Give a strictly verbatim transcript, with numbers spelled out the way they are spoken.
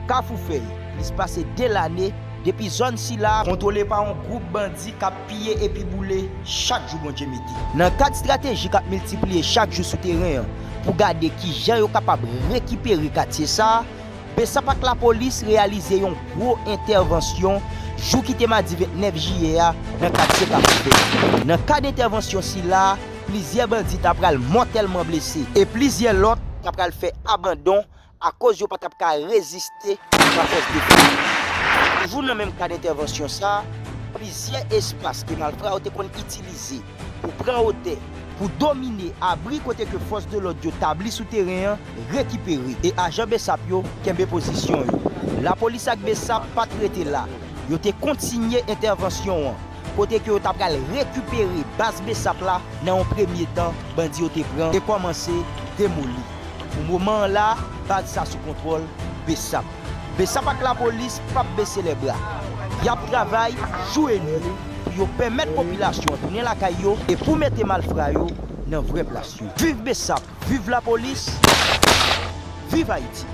Kafou Fèy, plis pase de lane depi zòn sila kontwole pa yon gwoup bandi k ap piye epi boule chak jou Bondye mete. Nan kad estrateji k ap miltipliye chak jou sou teren an pou gade kijan yo kapab rekipere katye sa a, BSAP ak lapolis reyalize yon gwo entèvansyon jou ki te madi vennèf jiyè a nan katye Kafou Fèy. Nan kad entèvansyon sila a, plizyè bandi ta pral mòtèlman blese e plizyè lòt ta pral fè abandon akoz yo pa t ap ka reziste ak lafòs de fè. Toujou nan menm kad entèvansyon sa a, plizyè espas ke malfra yo te konn itilize pou pran wotè, pou domine abri kote ke fòs de lòd yo tabli sou teren an, rekipere e ajan BSAP yo kenbe pozisyon yo. Lapolis ak BSAP pa t rete la, yo te kontinye entèvansyon an, kote ke yo ta pral rekipere baz BSAP la nan yon premye tan bandi yo te pran e kòmanse demoli. Pou moman an la, baz sa sou kontwòl BSAP. BSAP ak lapolis p ap bese lèbra. Y ap travay jou e nwit pou yo pèmèt popilasyon an tounen lakay yo e pou mete malfra yo nan vrè plas yo. Viv BSAP, viv lapolis, viv Ayiti!